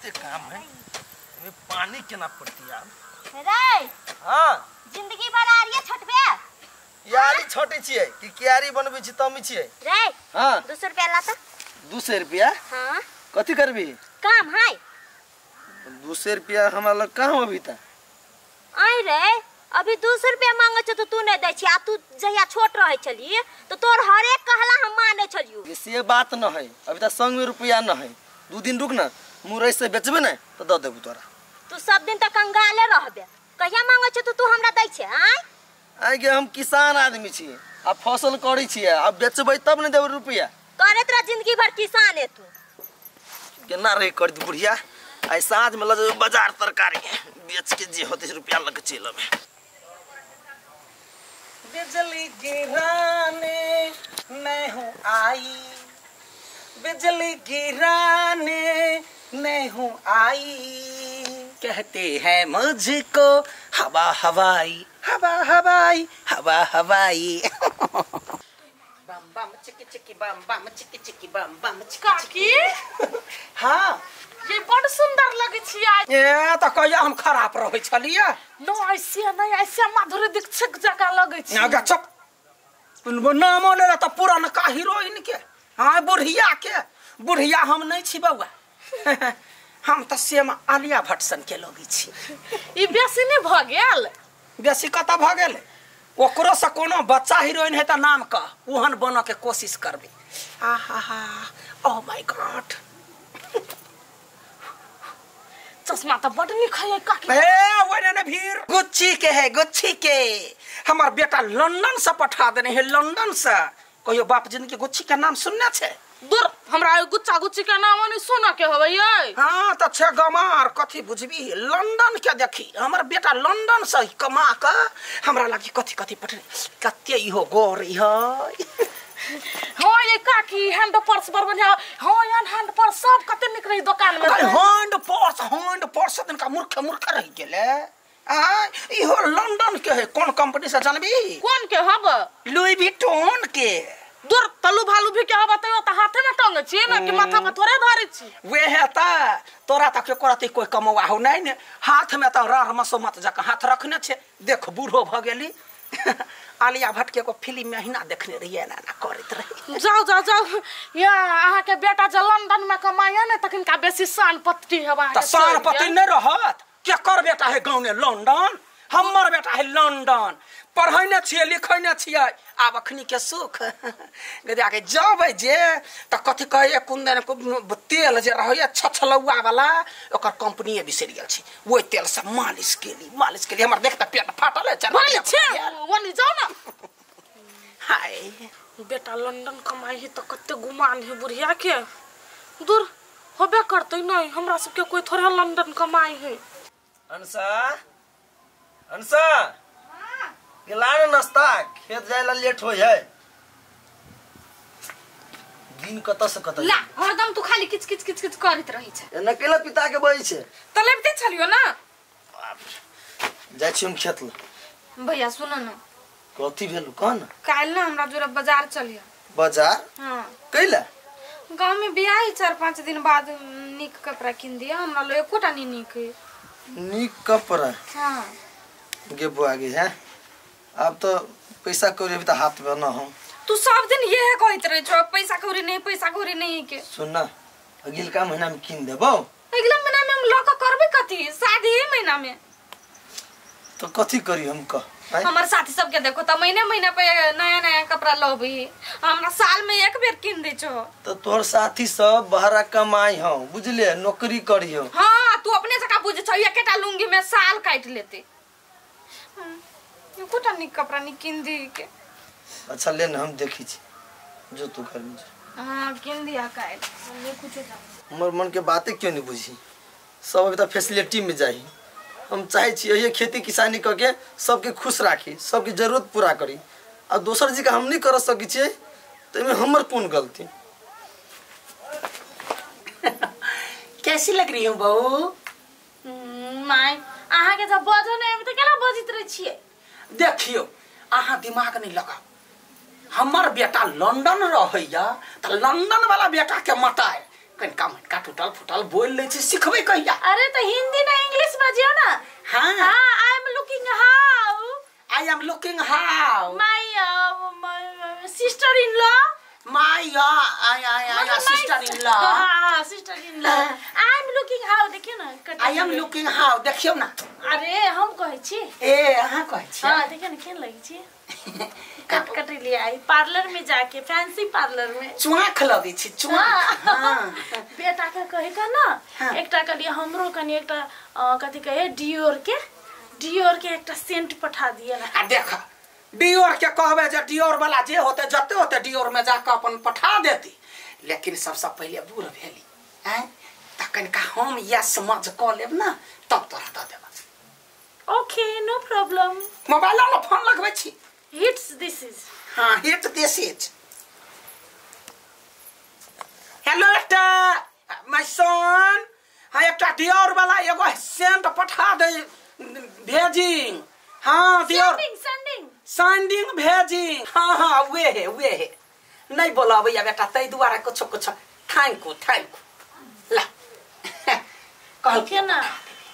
बहुते काम है, एमे पानी केना पड़ती यार। रे हां, जिंदगी भर आरिये छटबे यारी छटे छियै कि क्यारी बनबै छी तमी छियै। रे हां, 200 रुपया ला त। 200 रुपया? हां। कथि करबी? काम है। 200 रुपया हमरा लग कहां अभी त? आइ रे, अभी 200 रुपया मांगे छ तो तू नहीं दै छी, आ तू जहिया छोट रहे छली तो तोर हर एक कहला हम माने छलियो। ये से बात न है, अभी त संग में रुपया न है। 2 दिन रुक ना, मुरई से बेचबे ना तो the देबू तोरा। तू सब दिन त कंगाले रहबे, कहिया मांगे छ तो तू हमरा दै छे? आइ आइ गे, हम किसान आदमी छी आ फसल करै छी, आ बेचबै तब न देबै रुपया। करैत रह जिंदगी भर किसान है तू। केना रहे कर दी बुढ़िया, आइ साँझ में ल जेबै बाजार तरकारी बेच के जे होतै रुपया लग चलि अबै। बिजली गिराने मैं हूँ आई, बिजली गिराने मैं हूँ आई, कहते हैं मुझको हवा हवाई, हवा हवाई, हवा हवाई। बम बम चिकी चिकी बम बम चिकी चिकी बम बम काकी। हाँ, ये बड़ सुंदर लगे छी आज। ए त कहिया हम खराब रहै छलियै? न ऐसे नहीं, ऐसे माधुरी दीक्षित जका लगे छी। आगा चुप, नामो ले त पुरनका हीरोइन के। हाँ, बुढ़िया के। बुढ़िया हम नहीं छी बौआ, हम त सेम आलिया भट्ट सन के लगे छी। ई बेसी नहीं भ गेल? बेसी कत भ गेल? ओकरो से कोनो बच्चा हीरोइन है त नाम कह, ओहन बन के कोशिश करबे। आहा हा, ओ my God, चश्मा त बड़ नीक है काकी। ए ओने ने भीड़ गुच्ची के है, गुच्ची के। हमर बेटा लंदन से पठा देने है, लंदन से। कहियो बाप जिंदगी गुच्ची के नाम सुनने छे? दूर, हमरा गुच्चा गुच्ची के नाम नहीं सुन के होवे ये। हां त छे गमार, कथि बुझबी? लंदन के देखी, हमर बेटा लंदन से कमा के हमरा लागी कथि कथि पठने। कते इहो गोर इहो। हाँ ये काकी, हैंड पर्स बड़ बढ़िया। हाँ यार, हैंड पर्स सब कते निक रही दुकान में। हैंड पर्स, हैंड पर्स तनका मूर्ख मूर्ख रह गेले। आ इहो लंदन के है, कौन कंपनी से जानबी? कौन के हब? लुई विटोन के। दूर, तलू भालू भी के हब त त हाथे में टंगे छी ना कि माथा पर थोड़े धरे छी। वे है त तोरा त के करते कोई कमवा हो नहीं ने, हाथ में त रार मसो मत जका हाथ रखने छे। देख बूढ़ो भ गेली। आलिया भट्ट के को फिल्म में अहिना देखने रहिए, ना ना करैत रही। जाओ जाओ जाओ, या अहाँ के बेटा जे लंदन में कमाइया ने तखन का बेसी शान पत्ती हवा। त शान पत्ती नहीं रहत? केकर बेटा है गाँव ने लंदन? हमर बेटा है लंदन। पढ़ैने छियै, लिखैने छियै, आब अखनी के सुख गदिया के जबै जे त कथि कहैए कुंदन तेल जे रहैए छछलौआ वाला, ओकर कंपनीए बिसरि गेल छी। ओहि तेल से मालिश केली, मालिश केली, हमर देख त पेट फाटल है। चल छे ओनी जाओ ना। हाय, बेटा लंदन कमाई है त कते गुमान है बुढ़िया के। दूर होबे करतै नहीं, हमरा सबके कोई थोड़े लंदन कमाई है। अंसा, अंसा, गेला न नाश्ता, खेत जाय ला लेट होय है। दिन कत से कत ला, हरदम तू खाली किच किच किच किच करैत रही छे। एना केला पिता के बई छे? त लेबते छलियो ना। जाय छी हम खेत ल। भैया सुन न। कथि भेलु कह न? काल्हि न हमरा जोरा बाजार चलियो। बाजार? हां। कैला? गांव में बियाह है 4-5 दिन बाद, नीक कपड़ा किन दिया हमरा लो, एकोटा नहीं नीक है। नीक कपड़ा? हां। गे बुआ गे है, अब तो पैसा कौड़ी अभी तो हाथ में न हो। तू सब दिन ये कहत रहे छो, पैसा कौड़ी नहीं, पैसा कौड़ी नहीं के। सुन ना, अगिलका महीना में किन देबो। अगला महीना में हम लक करबे कथि? शादी है महीना में तो कथि करी हम कह? हमर साथी सब के देखो त महीने महीना पे नया नया कपड़ा लबी, हमरा साल में एक बेर किन दे छो। तो तोर साथी सब बहरा कमाई हो बुझले, नौकरी करी हो। हां तू अपने जका बुझ छो, एकेटा लुंगी में साल काट लेते। एकोटा निक कपड़ा नहीं किन दी के। अच्छा ले न, हम देखी छी जो तू घर में जा। हां किन दिया काल, हम नहीं कुछ जा। हमर मन के बातें क्यों नहीं बुझी? सब अभी त फैसिलिटी में जाही। हम चाहे छी यही खेती किसानी करके सबके खुश राखी, सबके जरूरत पूरा करी, आ दोसर जी का हम नहीं कर सकी छियै तो एमे हमर कोन गलती? कैसी लग रही हूँ बहू? My, अहाँ के जब बजो नहीं आबे त केना बजित रहे छियै? देखियो अहाँ दिमाग नहीं लगाओ, हमर बेटा लंदन रहैया त लंदन वाला बेटा के मताए कनिका मनका टूटल फूटल बोल लै छी सिखबै कहिया। अरे तो हिंदी ना इंग्लिश बजियो ना। हां हां I am looking how, I am looking how my sister in law, my I I sister in law. हां sister in law I am looking how. देखियो ना I am looking how देखियो ना। अरे हम कहै छी ए अहाँ कहै छी। हां देखियो ना केहन लगै छी। कट कट ले आई पार्लर में जाके, फैंसी पार्लर में चुआख लगै छी चुआख। हां बेटा के कहे का ना एकटा कहलिए हमरो कनी एकटा कथि कहे डियोर के एकटा सेंट पठा दिए ना। आ देख डियोर के कहबे जे डियोर वाला जे होते जते होते डियोर में जाके अपन पठा देती, लेकिन सबसे पहिले बूढ़ भेली हैं त कनिका हम या समझ क लेब ना तब तोरा the देब। ओके नो प्रॉब्लम। मोबाइल वाला फोन लगबै छी। Hits this is. हां हिट this is. Hello एकटा माय सन, हां एकटा डियोर वाला एगो सेंट पठा दे भेजिंग। हाँ डियोर सेंडिंग सेंडिंग भेजिंग। हाँ हाँ वे है वे है नहीं बोलाबैया बेटा तै दुआरे कुछ कुछ। Thank you thank you. ला कहल देखिए ना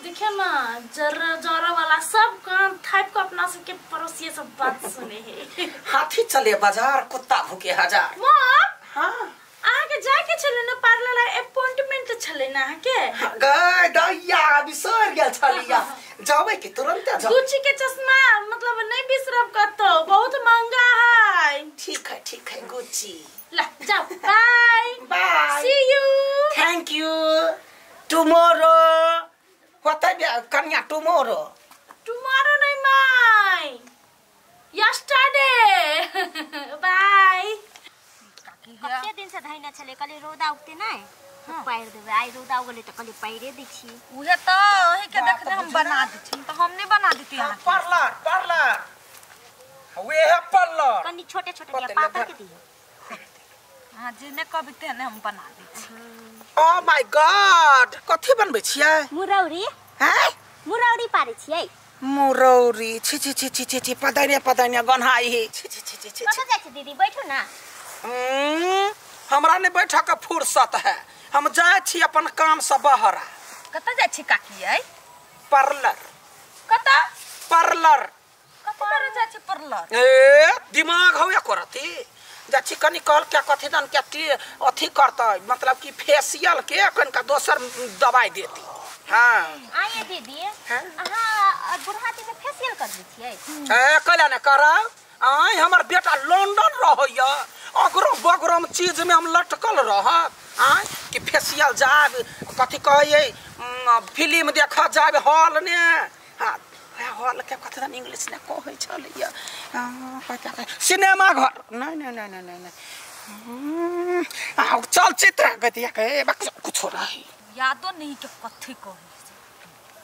देखिए ना जरा जरा वाला सब कान थाप को अपना सबके पड़ोसी सब बात सुने है। हाथी चले बाजार कुत्ता भूखे हजार। मां हां अहाँ के जाय के छले ना पार्लर अपॉइंटमेंट छले ना अहाँ के। गए दैया बिसर गेल छलिया जाबै के तुरंत जाओ। गुच्ची के चश्मा मतलब नहीं बिसरब कतौ, बहुत महंगा है। ठीक है गुच्ची। ला जाओ bye bye see you. Thank you tomorrow होतै कन्या टुमारो। टुमारो नहीं my yesterday. Bye. कते दिन से धैना छले कहले रौदा उगते नै पारि देबै, आइ रौदा उगले त कहले पाइरे दै छी। उहे त ओही के देखने हम बना दै छी त हम नहीं बना देती अहाँ। पार्लर पार्लर वे है पार्लर कनी छोटे छोटे दिया पातर के दियो। हां जेने कहबी तेने हम बना दै छी। ओ my God कथि बनबै छियै? मुरौरी। हैं मुरौरी पारै छियै। मुरौरी छी छी छी छी छी पदैने पदैने गन्हाई हे छी छी छी छी। कतऽ जाइ छी दीदी बैठू ना। हमरा नहीं बैठा के फुर्सत है, हम जाय छी अपन काम से बहरा। कतऽ जाइ छी काकी आई? पार्लर। कतऽ? पार्लर। कतऽ जाइ छी पार्लर? ए दिमाग हवे करती जाइ छी कनी कहल के कथि दन के अथी करतै मतलब कि फेशियल के कनिका दोसर दवाई देती। हां आइए दीदी अहाँ बुढ़ाती में फेशियल करबै छियै? ए कैला ने करब। आइ हमर बेटा लंदन रहैया अगरो बगरम चीज में हम लटकल रहब। आइ कि फेशियल जाब कथि कहैयै फिल्म देख जाब हॉल ने। हां हॉल के कथि दन इंग्लिश ने कहै छलैया सिनेमा घर। नहीं नहीं नहीं नहीं नहीं चलचित्र गतिया के कुछो रही यादो नहीं के कथि कहै।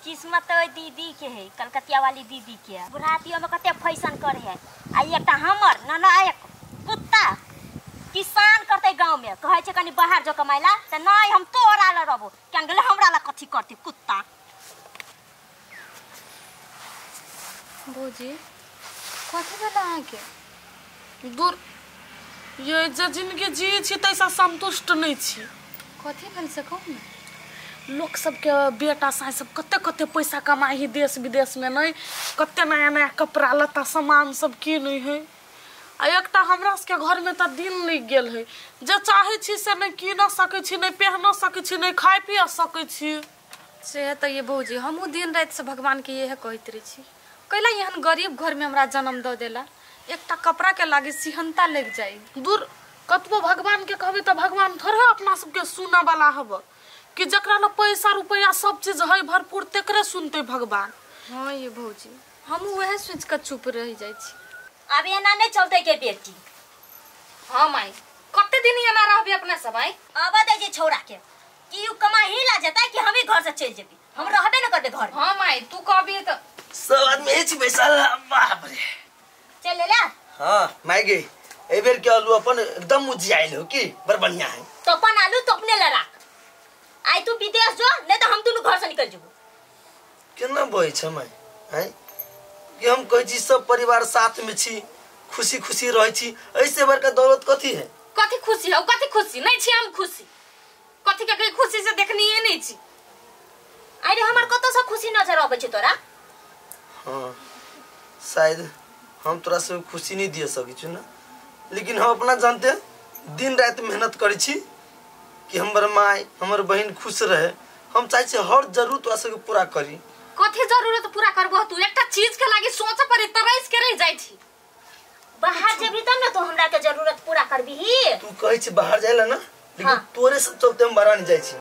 किस्मत ओहि दीदी के है कलकतिया वाली दीदी के, बुढ़ातियों में कते फैशन करे है। आ एकटा हमर ननायक कुत्ता किसान करते गांव में कहै छै कनी बाहर जो कमाइला त नहीं हम तोरा ल रहबो क्या गेले हमरा ला कथि करते कुत्ता। भौजी कथि भेल अहाँ के? दूर ये जे जिनगी जी छी तैसा संतुष्ट नहीं छी। कथि भेल से कहू ना। लोक सबके बेटा साइ सब कते कते पैसा कमाइ है देश विदेश में नहीं, कते नया नया कपड़ा लत्ता सामान सब किनै है। आ एकटा हमरा सबके घर में त दिन लागि गेल है जे चाहे छी से नहीं किन सकै छी, नहीं पहन सकै छी, नहीं खाइ पी सकै छी। से त ये भौजी हमहूँ दिन राति से भगवान के इहे कहैत रहै छी कैला एहन गरीब घर में हमरा जन्म दऽ देला, एकटा कपड़ा के लागी सिहनता लग जाई। दूर कतबो भगवान के कहबै त भगवान थोड़े अपना सबके सुनऽ वाला हब कि जकरा ल पैसा रुपया सब चीज है भरपूर तेकरे सुनते भगवान। हाँ ये भौजी हमहूँ वएह सोच के चुप रह जाइ छी। अब एना नहीं चलते के बेटी। हाँ माई कते दिन एना रहबे अपना सब? आई अब दे जे छोरा के कि उ कमाई ला जता कि हम ही घर से चल जेबी, हम रहबे न करबे घर। हाँ माई तू कहबी त सब आदमी छी बैसल। बाप रे चल ले ला। हां माई गे ए बेर के आलू अपन एकदम उजियाइल हो की बड़ बढ़िया है। तो अपन आलू तो अपने ला राख, आई तू विदेश जो नहीं तो हम दोनों घर से निकल जेबो। केना बहै छै माई हैं कि हम कहै छी सब परिवार साथ में छी खुशी खुशी रहै छी, ऐसे बड़का दौलत कथी है? कथी खुशी हो कथी खुशी नहीं छी हम खुशी। कथी के खुशी से देखनिए नहीं छी। अरे हमर कतौ से खुशी नजर आबै छै तोरा? हाँ शायद हम तोरा से खुशी नहीं दिए सकै छी ना, लेकिन हम अपना जानते दिन रात मेहनत करै छी कि हमर माय हमर बहन खुश रहे। हम चाहै छी हर जरूरत तोरा सबके पूरा करी। कथी जरूरत पूरा करबो तू? एकटा चीज के लागी सोच पड़ी तरस के रह जाइ छी। बाहर जेबही तब ना तू हमरा के जरूरत पूरा करबही। तू कहै छी बाहर जाइला ना, लेकिन तोरे सब चलते हम बाहर नहीं जाइ छी।